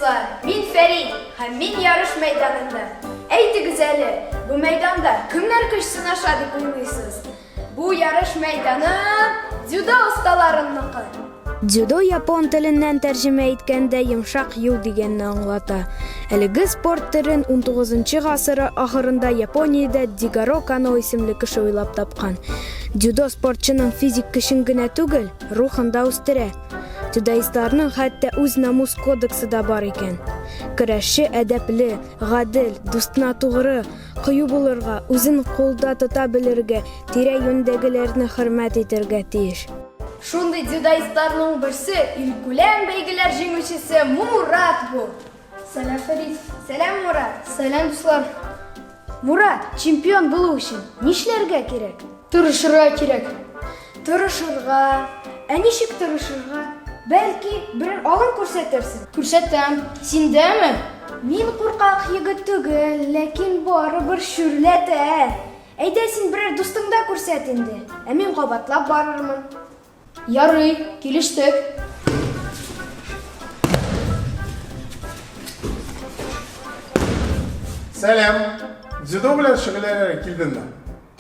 дуслар! Мин Фәрит һәм мин ярыш мәйданында. Әйтегез әле, бу мәйданда кемнәр көч сынаша дип уйлыйсыз? Бу ярыш мәйданы дзюдо осталарынныкы. Дзюдо япон теленнән тәрҗемә иткәндә йомшак юл дигәнне аңлата. Әлеге спорт төрен унтугызынчы гасыр ахырында Япониядә Дзигоро Кано исемле кеше уйлап тапкан. Дзюдо спортчының физик көчен генә түгел, рухын да үстерә. Дзюдоистларның хәтта үз намус кодексы да бар икән. Көрәшче әдәпле, гадел, дустына тугры, Кыю булырга, үзен кулда тота белергә, тирә-юньдәгеләрне хөрмәт итәргә тиеш. Шундый дзюдоистларның берсе, илкүләм бәйгеләр җиңүчесе Мурат бу! Сәлам, Фәрит! Сәлам, Мурат! Сәлам, дуслар! Мурат, чемпион булу өчен нишләргә кирәк? Тырышырга кирәк. Тырышырга. Ә ничек тырышырга? Бәлки, берәр алым күрсәтерсең? Күрсәтәм. Синдәме? Мин куркак егет түгел, ләкин барыбер шүрләтә. Әйдә син берәр дустыңда күрсәт инде, ә мин кабатлап барырмын. Ярый, килештек. Сәлам! Дзюдо белән шөгыльләнергә килдеңме?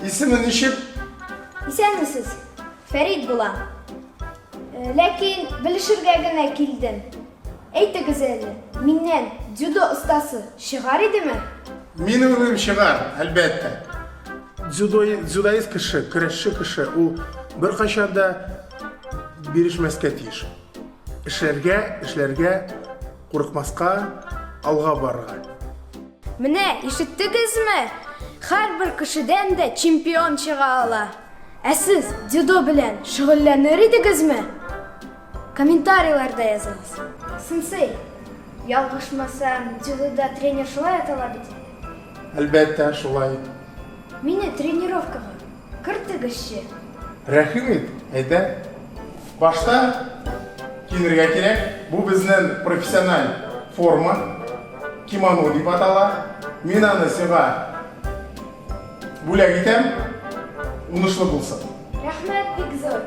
Исеме ничек? Исәнмесез. Фәрит булам. Э, ләкин белешергә генә килдем. Әйтегез әле, миннән дзюдо остасы чыгар идеме? Мин уйлыйм, чыгар, әлбәттә. Дзюдо, дзюдоист кеше, көрәшче кеше, ул беркайчан да бирешмәскә тиеш. Эшләргә, эшләргә, курыкмаска, алга барырга. Менә, ишеттегезме? Һәрбер кешедән дә чемпион чыга ала. Ә сез дзюдо белән шөгыльләнер идегезме? Комментарийларда языгыз. Сенсей, ялгышмасам, дзюдода тренер шулай атала бит? Әлбәттә, шулай. Мине тренировкага кертегезче. Рәхим ит, әйдә. Башта киенергә кирәк. Бу безнең профессиональ форма. Кимоно дип атала. Мин аны сиңа бүләк итәм. Уңышлы булсын. Рәхмәт бик зур.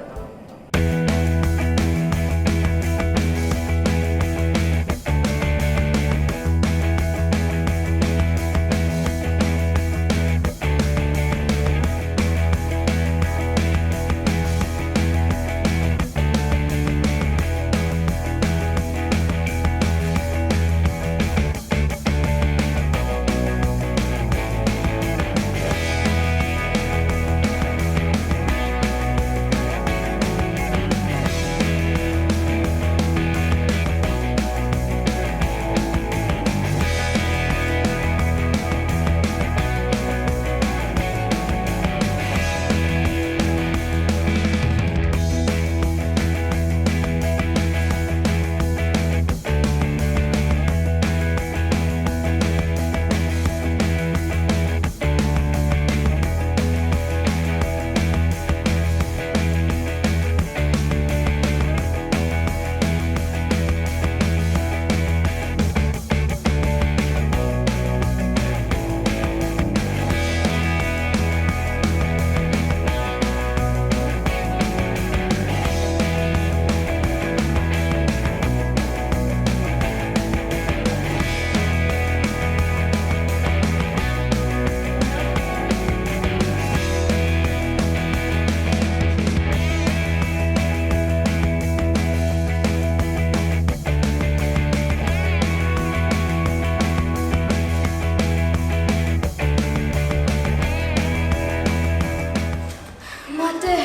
Мате,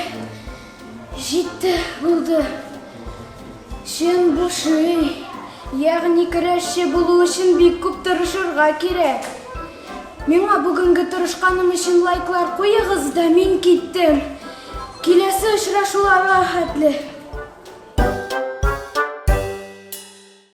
җитте, булды. Чын бушый, ягъни көрәшче булу өчен бик күп тырышырга кирәк. Миңа бүгенге тырышканым өчен лайклар куегыз да, мин киттем. Киләсе очрашуларга хәтле.